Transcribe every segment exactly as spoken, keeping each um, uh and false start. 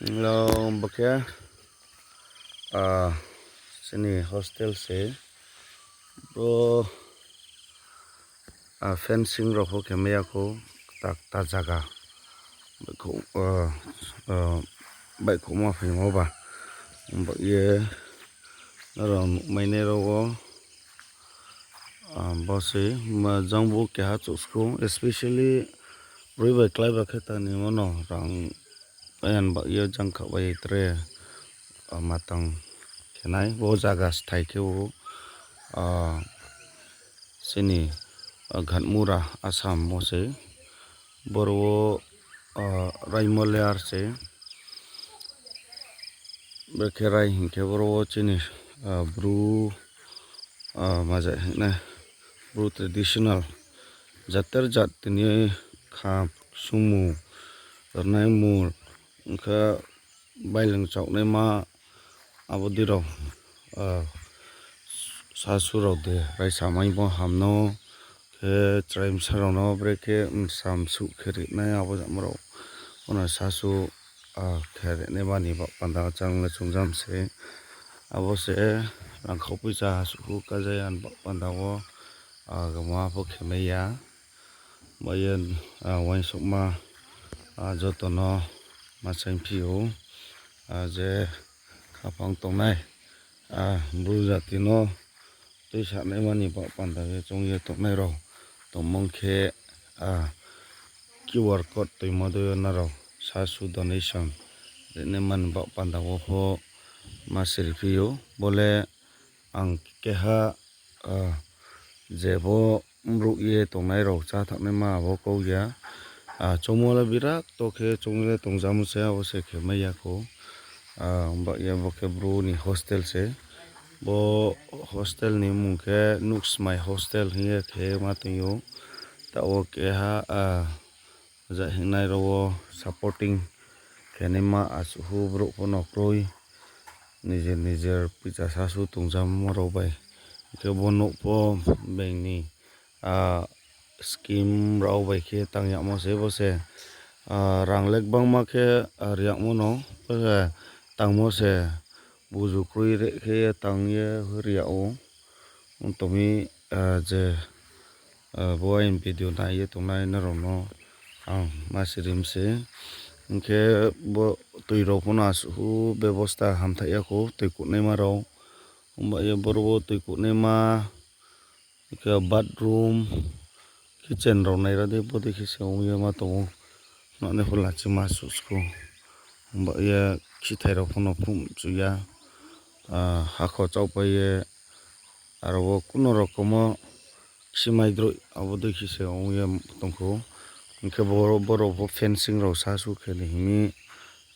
Hello, bo khe, ah, chini hostel se. Bro, ah, fencing rao pho khe mai ya khou, kta kta zaga. Baihkhouh, ah, ah, baihkhouhma phaimo ba. Bo ye, nrao nuhmainai rao wo, ah, bo se, ma jang bo keha chouh skhou, especially broi bai klái ba khe tang ni mo no rang ayan ba ye jang kha bai tre, ah, matang khe nai, bo zaga sthai khe o, ah, chini, ah, Ghatmura, Assam wo se. Boro wo, ah, Raimo layer se. Brekhe rai hing khe boro wo chini, ah, Bru, ah, maja hing nai, Bru traditional. Jater jat tini kha, sumu, rnai mul, ongkha baileng chaohnaima, abo dei rao, ah, sasu rao de raisa maimo ham no, khe chrai bsa rao no brekhe bsa msuh khe rinai abo jamo rao. Ono sasu, ah, khe rinaima ni baoh panda chang le chongjam se. Abo se rangkhau poicha asuh kha jaya ni baoh panda wo, ah, gama pho khe mai ya. Bo ye, ah, uaingsouhma, ah, joto no ma saingphi ou, ah, je khaphang tongnai, ah, Bru jati no tuisanaima ni baoh panda ye choung ye tongnai rao tongmung khe, ah, QR code toimo dei yo nrao sasu donation rinaima ni baoh panda wo pho ma siriphi ou. Bo le ang keha, ah, je bo brouh ye tongnai rao chá thanngnaima abo kau ya. Ah, choungmo le birat to khe choung ye tongjamo se, abo se khe mai ya khou. Ah, ba ye bo khe bru ni hostel se. Bo hostel ni mmung khe Nuhsmai Hostel hing ye khe ma tong ou. Taoh wo keha, ah, ja hingnai rao wo supporting khe naima asuh brouh pho no kroi. Nijer nijer poicha sasu tongjamo rao bai. Hing khe bo nouh pho beng ni, ah, scheme rao bai khe tang yagmo se bo se. Ah, rang le gbangma khe, ah, ri yagmo no, bo se tangmo se buzu kroi re khe ye tang ye ri yag ou. Ong tong mi, ah, je, ah, bo aini video nai ye tongnai nrao no ang ma sirim se. Hing khe bo tui rao pho no asuh bebosta hamthaih ya khou, tui kuhnaima rao. Himba ye boro wo tui kuhnaima, hing khe bathroom, kitchen rao naira dei, bodei khe se ong ye ma tong ou. Nonai pho lachima suh skhou. Himba ye khithai rao pho no phumchu ya. Ah, hakho chaohpai ye, aro wo kuno rokom wo ksimai droi, abo dei khe se ong ye tong khou. Hing khe boro, boro pho fencing rao sasu khe ni hing mi,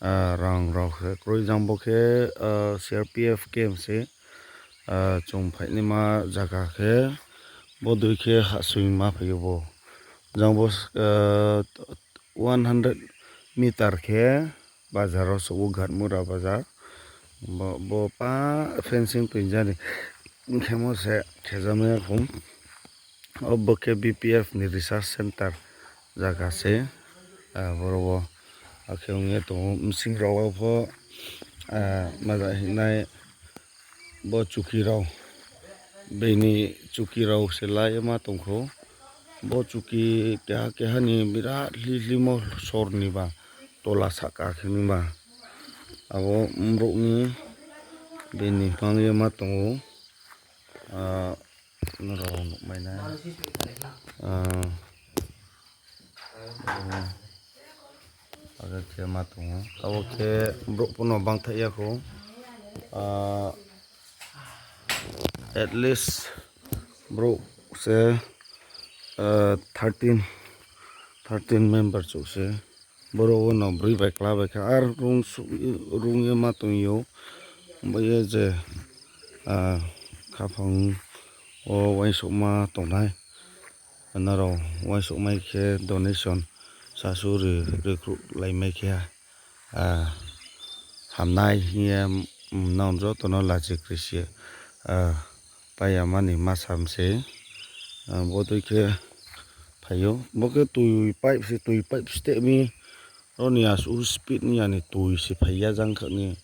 ah, rang rao khe kroi jang bo khe, ah, C R P F camp se, ah, chung phainaima zaga khe, bodei khe hahsoingma phai ou bo. Jang bo, ah, one hundred meter khe bazar wo souh ou, Ghatmura bazar. Bo, bo pa fencing toingjani khemo se khejamai ya khou. Obo khe B P F ni research center zaga se. Ah, boro wo akhe ong ye tong ou, bsing rao wo pho, ah, maja hingnai bo chuki rao, bini chuki rao se la ye ma tong khou. Bo chuki keha keha ni birat hli hlimo sor ni ba tola sahka khe ni ba. Abo brouh ni bini mang ye ma tong ou. Ah, nrao nuhmai nai. Ah, abo khe ma tong ou. Abo khe brouh pho no bangthaih ya khou. Ah, at least brouh se, ah, thirteen, thirteen member chouh se. Boro wo no broi bai kla bai khe ar rung su-, rung ye ma tong ou. Bo ye je, ah, khaphang wo uaingsouhma tongnai, nrao uaingsouhmai khe donation sasu ri, rikhruhlaimai khe, ah, hamnai hing ye, mm, nang joto no lachi krisi, ah, pai ya mani ma sam se. Ah, bodei khe phai ou. Bo khe tui pipe se, tui pipe steh mi, ro ni asuh speed ni ya ni toi se phai ya jang kha ni.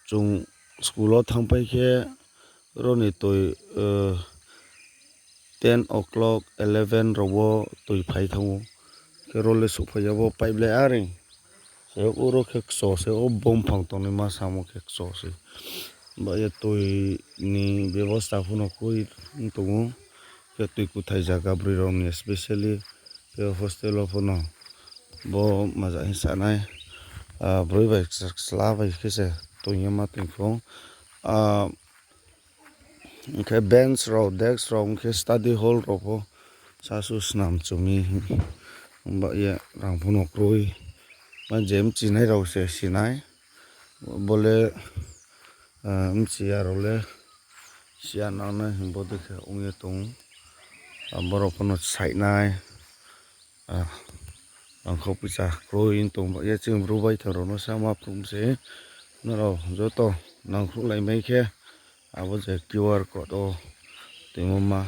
Chung school wo thanngpai khe ro ni toi, ten o'clock, eleven rao wo toi phai thanng ou. Khe ro le souhphai ya bo pipe le are. Se oro khe kcho se, o bongphang tongnaima samo khe kcho se. Ba ye toi ni bebosta pho no kroi tong ou. Khe toi kuthai zaga broi rao ni specially khe hostel wo pho no bo maja hing sanai, broi bai chla bai khe se tong ye ma tong pho. Hing khe bench rao, desk rao, hing khe study hall rao pho sasu snam chu mi. Himba ye rang pho no kroi. Ma je mchinai rao se sinai. Bo le, mchi ya rao le si ya nangnai himbo dei khe ong ye tong ou. Abo rao pho no saih nai. Rangkho poicha kroi tong ba ye chini Bru baithang rao no sa ma phruh mi se. Nrao joto nangkhruhlaimai khe abo je QR code wo toimo ma,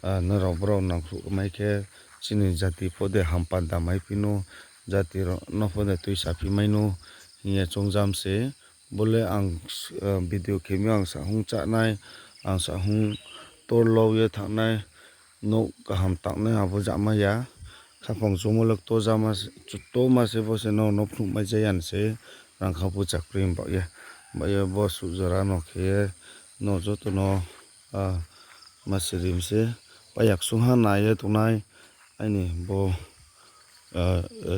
nrao brao nangkhruhmai khe chini jati pho de hampanda maiphi nou, jati rao no pho de tuisaphi mai nou hing ye choungjam se. Bo le ang video khe mi ang sahung chánai, ang sahung torlau ye thanngnai, nouh kaham tangnai abo jamai ya. Khaphang choungmo le kto ma se bo se no, no phnuhmai ja ya ni se, rangkha poicha kroi himba ye. Himba ye bo suh jora no khe ye, no joto no ma siri mi se, paiyak sungha nai ye tongnai, aini bo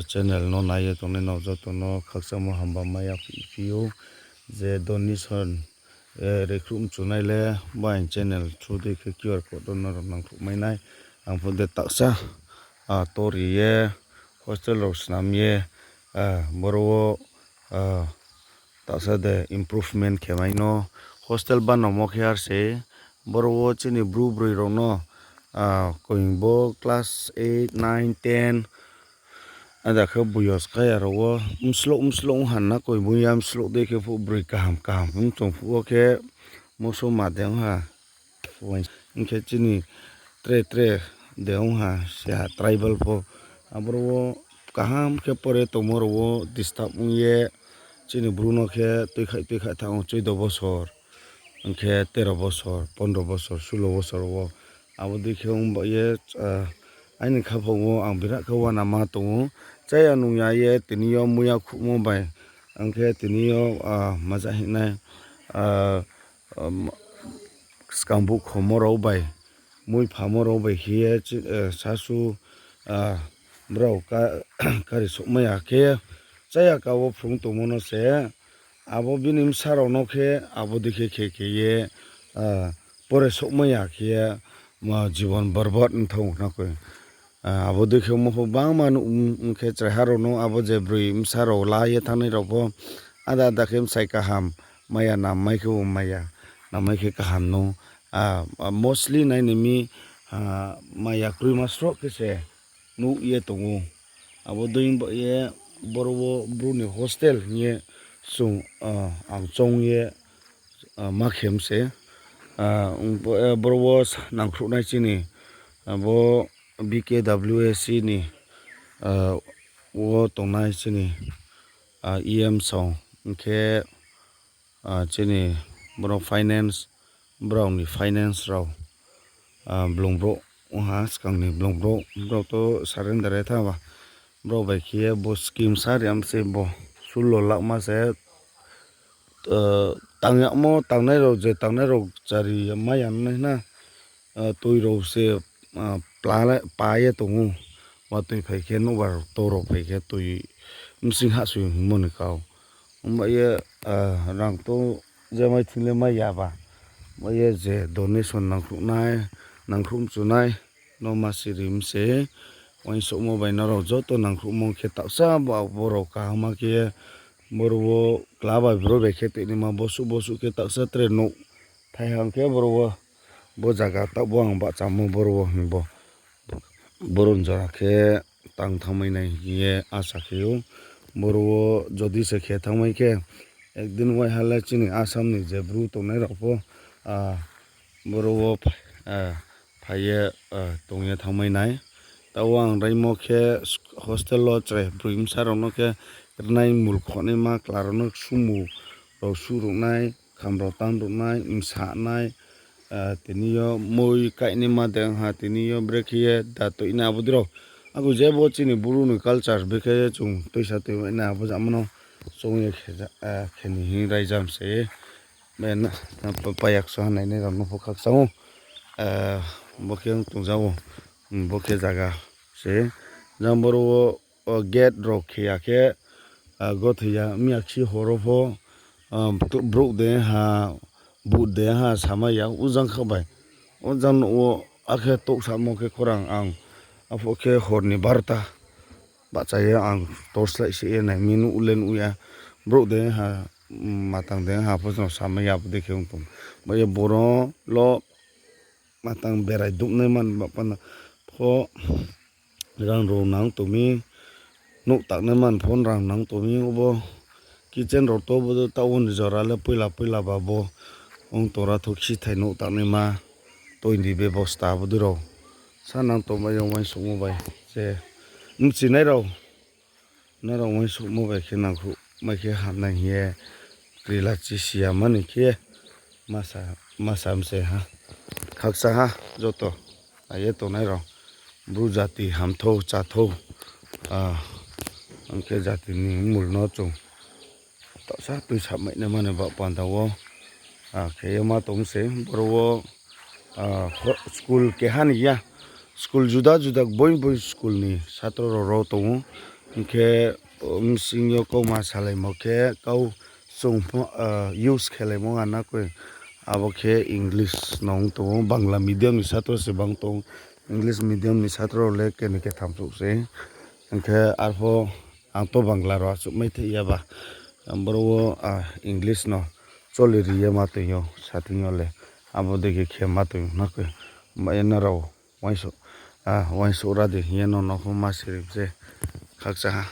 channel no nai ye tongnai no joto no khakchangmo hamba mai ya phi ou, je donation, rekhruh mchunai le, bo aini channel through dei khe QR code no rao nangkhruhmai nai, ang pho de taksa, tori ye, hostel rao snam ye, boro wo, taksa de improvement khe mai no, hostel banamo khe ar se, boro wo chini Bru broi rao no, koing bo class eight, nine, ten, ada khe boyos kaya rao wo mslouh mslouh ong ha na, koi bo ya mslouh dei khe phuh broi kaham kaham ong tong phuh wo khe moso ma de ong ha. Hing khe chini tre tre de ong ha, se ha tribal pho. Aboro wo kaham khe pore tongmo rao wo disturb ong ye, chini Bru no khe tuikhaih tuikhaih thanng ou, চৌদ্দ বছর, hing khe তেরো বছর, পনেরো বছর, ষোলো বছর wo. Abo dei khe ong ba ye, aini khaphang wo ang birat khe uanama tong ou. Cháya nung ya ye tini yo muiya khuhmo bai, hing khe tini yo, maja hingnai, skang buh khomo rao bai, mui phamo rao bai khe ye sasu, brao kari souhmai ya khe, cháya ka wo phrung tongmo no se, abo bini bsa rao no khe abo dei khe khe khe ye, pore souhmai ya khe ye, jibon borbad ong thang na koi. Abo dei khe ongmo pho bangma nuh, ong khe chraiha rao no abo je broi bsa rao la ye thanngnai rao pho, ada ada khe bsai kaham maya, nammai khe bo maya, nammai khe kaham no, mostly nai ni mi, maya kroima sroh khe se nuh ye tong ou. Abo dei ba ye boro wo Bru ni hostel hing ye chung, ang choung ye, ma khe mi se, boro wo nangkhruhnai chini, bo B K W A C ni, wo tongnai chini, E M song, hing khe, chini boro finance, brao ni finance rao, blung brouh ong ha, skang ni blung brouh, brao to surrender ye thanng ba. Brao bai khe ye bo scheme sa ri am se bo, ষোলো lakh ma se, tang yagmo, tangnai rao je, tangnai rao chari mai ya nai na, toi rao se, pa ye tong ou, watoi phai khe, nouhbar to rao phai khe toi bsing hahsoi hingmo ni kau. Himba ye, rang to je mai thing le mai ya ba. Himba ye je donation nangkhruhnai, nangkhruh mchunai, no ma siri mi se. Uaingsouhmo bai nrao joto nangkhruhmo khe taksa ba boro kaham ma khe ye, boro wo kla bai broi bai khe toinaima bosuh bosuh khe taksa tre nouh thaihang khe boro wo, bo zaga taoh bo ang bahchamo boro wo hing bo. Boro ni jora khe tang thanngmai nai hing ye asa khe ou. Boro wo jodi se khe thanngmai khe, ekdin waiha le chini Assam ni je Bru tongnai rao pho, boro wo phai ye, tong ye thanngmai nai. Taoh ang raimo khe hostel wo chrai broi bsa rao no khe rnai, mul khonaima, kla rao no sumu rao suhruhnai, kham rao tamruhnai, msanai, tini yo moi kainaima dei ong ha, tini yo brekhe ye da toinai abo dei rao. Akhe je bo chini Bru ni culture brekhe ye chung tuisa tuimai nai abo jama no chung ye khe ni hing raijam se. Paiyak so ha nainai rao no pho khakchang ou. Bo khe ong tongja ou. Bo khe zaga se. Jang boro wo gate rao khe ya khe, gothoi ya mi ya khe hor wo pho, brouh de ha, but de ha samai ya, ujang kha bai. Ujang nouh wo akhe touhsamo khe khorang ang, aphuh khe hor ni barota bahcha ye ang torch light se ye nai mi nuh le nuh ya. Brouh de ha, matang de ha pho no samai ya, abo dei khe ong tong. Ba ye boro lo matang berai dubnai man ba panda pho rang rao nang tong mi, nouh taknai man pho rang nang tong mi, obo kitchen rao to bo taoh wo ni jora le poila poila ba bo ong tongra thou, khe thai nouh taknaima, toi ni bebosta abo dei rao sa nang tongmai yo uaingsouhmo bai se. Bchinai rao, nrao uaingsouhmo bai khe nangkhruh mai khe hamnai hing ye krila chisi ya mani khe ma sa, ma sa mse ha. Khakchang ha joto nai ye tongnai rao. Bru jati hamthou, chathou, ang khe jati ni mul no chung taohsa tuisamai nai mani ba panda wo khe ye ma tong se. Boro wo school keha ni ya, school juda juda boing boing school ni satro rao ro tong ou. Hing khe bsing yo kauma salaimo khe kau chung pho use khelaimo ha na koi. Abo khe English no ong tong ou, Bangla medium ni satro se bang tong ou, English medium ni satro rao le keni ketham chouh se. Hing khe arpho ang to Bangla rao achouhmai thai ya ba. Boro wo English no choli ri ye ma tong yo, sa thing yo le. Abo dei khe khe ma tong yo na koi. Ba ye nrao uaingsouh ra di hing ye no no pho ma siri se. Khakchang ha.